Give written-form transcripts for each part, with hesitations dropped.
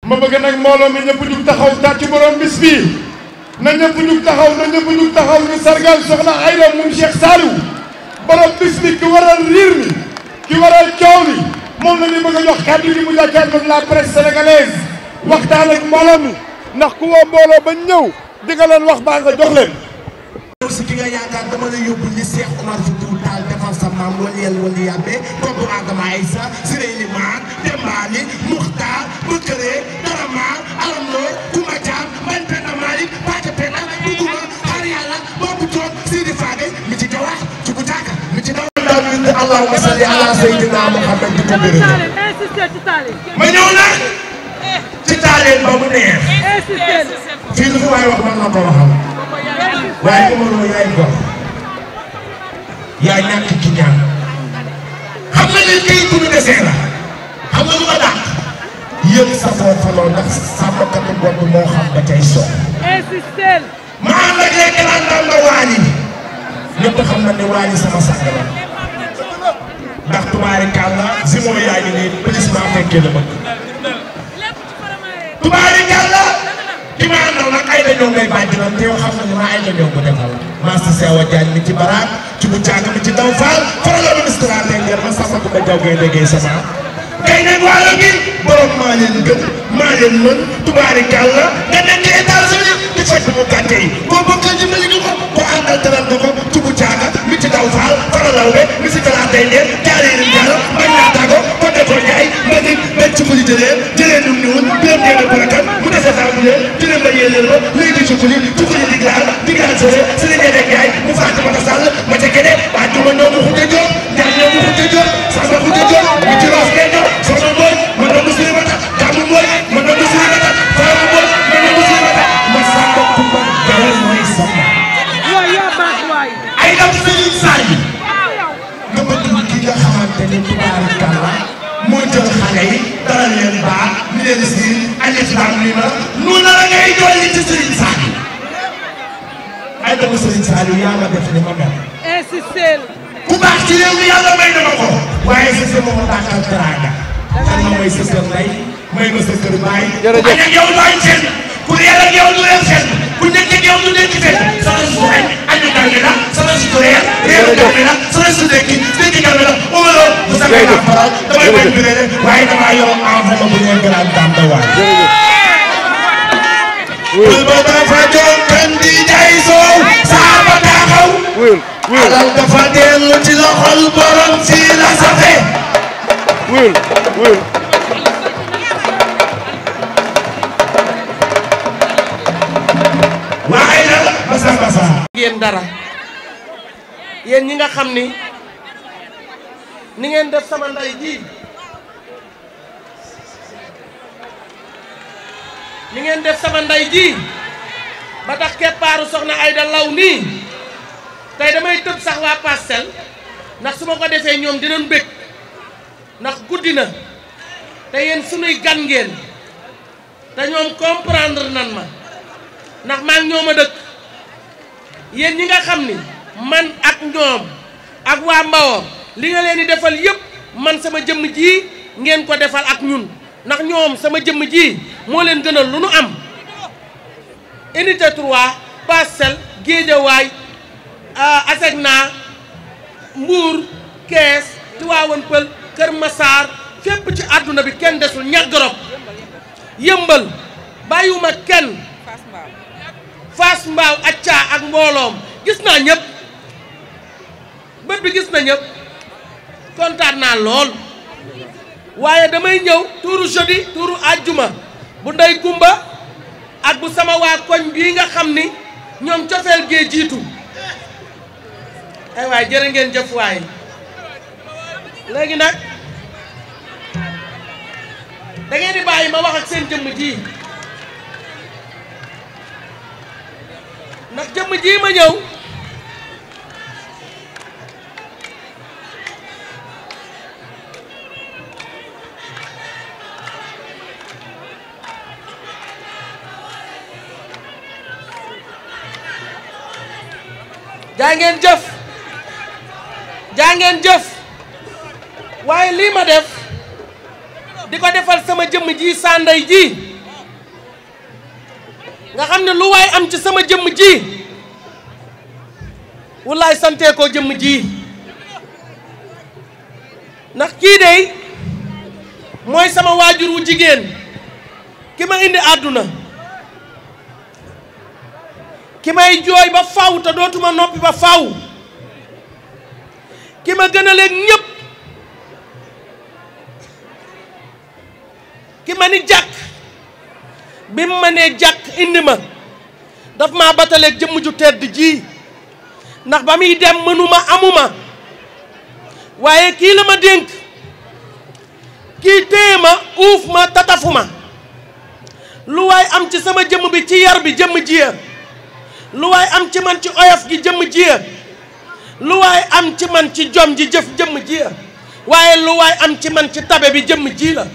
ma bëgg nag mbooloo mi ñëpp jug taxaw tàcc borom bis bii na ñëpp jug taxaw ñu sargal soxna Aïda moom Cheikh Saliou borom bis bi ki waral riir mi ki waral coow li moom la ñu bëgg a jox kàddu gi mu jàkkaarloog la presse sénégalaise waxtaan ak mbooloo mi ndax ku woo mbooloo ba ñëw di nga leen wax baa nga jox leen. si ki nga yaakaar dama lay yóbbu li Cheikh Omar Foutiyou Tall defal sa maam waliyel wali yàbbe tontu Adama Aïssa Siré Limane Dembaali Muxtaar Bëkkëree Daramaar Alamnoor Kumba Caam Mbañ Penda Malick Pate Penda Buguma Xar Yàlla Boobu Toog Sidi Fage mi ci jawax ci bu taaka mi ci daw allahumma salli ala sayyidina Muhammad di ko gërëm ma ñëw nag ci taaleen ba mu neex fii lu fi waay wax man la ko waxal waaye Omaro yaay gox yaa ñàkk ci ñaan xam nga ne kay turu desee la xam nga lu ko dàq yëg sa foofa lool ndax sàmmkatu bopp moo xam ba tey soo ma ànd ak léegi naan dal na Waly ñëpp xam na ne Waly sama sàgg la ndax tubaarikàlla si moo yaa ngi nii police maa fekkee la bëgg tubaarikàlla ki ma àndal nag ay dañoo ngay bàjjinam te yow xam nga ne maa ay dañoo ko defal Master Sewa Diagne mi ci baraak ci bu caaga mi ci daw faal farala ministre intérieur ma sama ko ba jaw ngay déggee sama kay nag wàllu gi borom maa leen gën maa leen mën tubaarikàlla nga nekk États-Unis di faj bu mu gàtte yi boo bokkal jëmali nga ko boo àndal teral nga ko ci bu caaga mi ci daw faal faralaw be mi si talaat day leen jaariirim jàll bañ naa tàggo ko defoo ñaay mbagi benn ci kuli jëlee num ñuul biram ñeene barakat mu dese saa bu lee jëlee mba yéeleel ba léegi di cukuli diglaal sore si la ñee dek yaay mu faati ma ta sàll ma ca kene waa juma ñoo mu xute joor ñaar ñoo mu xute joor sama xute joor mi ci roos kee joor soxna mbooy ma doon muslim ma tax gàmmu mbooy ma doon muslim ma tax faama mbooy ma doon muslim ma tax ma sàmba kumba gawal mooy sama ay dam sëriñ saa yi nga bëgg ki nga xamante ni tubaarikàlla moo jël xale yi dara leen baax ni leen si alif laam miim la noonu la ngay dolli ci sëriñ Saliou ay dama sëriñ Saliou yaa ma def ni ma mel ku baax ci réew mi yàlla may na ma ko waaye si sa moom dàqal teraanga xam nga mooy sa kër ndey may ma sa kër baay añ ak yow doy fenn ku reer ak yow du leen fenn ku nekk ak yow du nekk fenn sama su añ añu gàngi la sama su reer reeru gàngi la sama su dekki gàngi la Omaro bu sa la faral damay bañ bi rek waaye damaa yor enfant bu ngeen gënaan daan da waay wul ba dafa joon kan di jaay soow saa ba taxaw alal dafa dellu ci loxol borom fii la safe wul waaye la basa ngeen dara yéen ñi nga xam ni ngeen def sama nday ji ni ngeen def sama nday ji ba tax keppaaru soxna Aïda law nii tey damay tëb sax waa Parcelles ndax su ma ko defee ñoom dinañ bëgg ndax guddi na te yéen sunuy gan ngeen te ñoom comprendre nan ma ndax maa ngi ñoom a dëkk yéen ñi nga xam ni man ak ñoom ak waa Mbawor li nga leen di defal yëpp man sama jëmm ji ngeen ko defal ak ñun ndax ñoom sama jëmm ji moo leen gënal lu nu am unité 3 Parcelles Guédiawaye Asegna Mbour Kees Tivaouane Peulh Kër Massar fépp ci àdduna bi kenn desul ñaggarop yëmbal bàyyiwuma kenn Fass Mbaaw acca ak mbooloom gis naa ñëpp bët bi gis na ñëpp kontaan naa lool waaye damay ñëw tuuru jeudi tuuru àjjuma bu ndey gumba ak bu sama waa koñ bii nga xam ni ñoom cofeel gee jiitu ay waay jërë ngeen jëf waay léegi nag da ngeen di bàyyi ma wax ak seen jëmm ji ndax jëmm ji ma ñëw jaa ngeen jëf waaye lii ma def di ko defal sama jëmm ji sanday ji nga xam ne lu waay am ci sama jëmm ji wallaay santee ko jëmm ji ndax kii dey mooy sama waajur wu jigéen ki ma indi àdduna ki may jooy ba faw te dootuma noppi ba faw ki ma gën a leen ñëpp ki ma ni jàkk bi mu ma nee jàkk indi ma daf maa bataleeg jëmm ju tedd ji ndax ba muy dem mënuma amuma waaye kii la ma dénk kii téye ma uuf ma tatafu ma lu waay am ci sama jëmm bi ci yar bi jëmm jiya lu waay am ci man ci oyof gi jëmm jiya lu waay am ci man ci jom ji jëf jëmm jiya waaye lu waay am ci man ci tabe bi jëmm ji la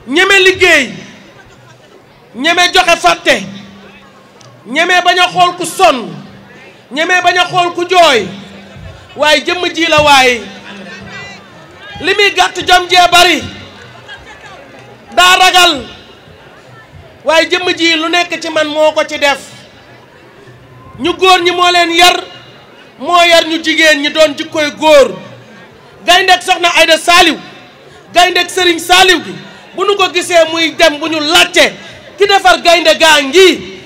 ñeme liggéey ñeme joxe fàtte ñeme bañ a xool ku sonn ñeme bañ a xool ku jooy waaye jëmm ji la waaye li muy gàtt jom jee bari daa ragal waaye jëmm ji lu nekk ci man moo ko ci def ñu góor ñi moo leen yar moo yar ñu jigéen ñi doon jikkoy góor gayndeek soxna Aïda Saliou gayndeek Serigne Saliou gi bu nu ko gisee muy dem bu ñu laajte ki defar gaynde gaa ngi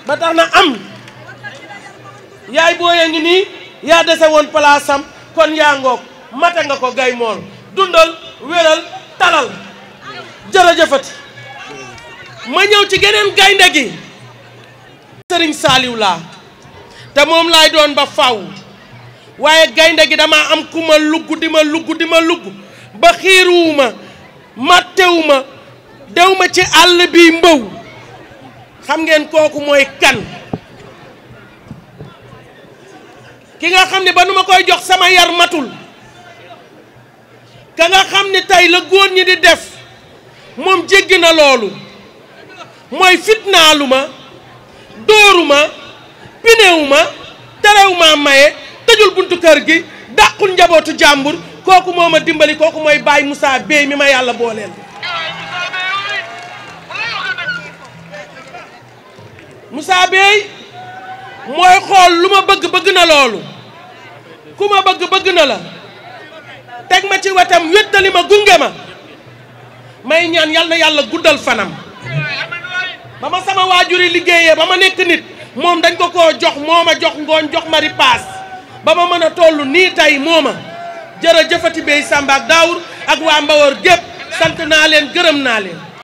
ba tax na am yaay booyee ngi nii yaa dese woon palaasam kon yaa ngoog mate nga ko gay mool dundal wéral talal jërëjëfati ma ñëw ci geneen gaynde gi Serigne Saliou laa te moom laay doon ba faw waaye gaynde gi dama am ku ma lugg di ma lugg ba xiiruwuma mattewuma dew ma ci àll bi mbaw xam ngeen kooku mooy kan ki nga xam ne ba nu ma koy jox sama yar matul ka nga xam ne tey la góor ñi di def moom jéggi na loolu mooy fitnaalu ma dóoru ma pinewu ma terewu ma maye tëjul buntu kër gi dàqul njabootu jàmbur kooku moo ma dimbali kooku mooy Baye Moussa Bey mi ma yàlla booleel Moussa Bey mooy xool lu ma bëgg na loolu ku ma bëgg na la teg ma ci wetam wéttali ma gunge ma may ñaan yal na yàlla guddal fanam ba ma sama waajuri liggéeyee ba ma nekk nit moom dañ ko koo jox moo ma jox ngooñ jox ma ripaas ba ma mën a toll nii tey moo ma jërëjëfati Bey Samba ak Daawur ak waa Mbawar gépp sant naa leen gërëm naa leen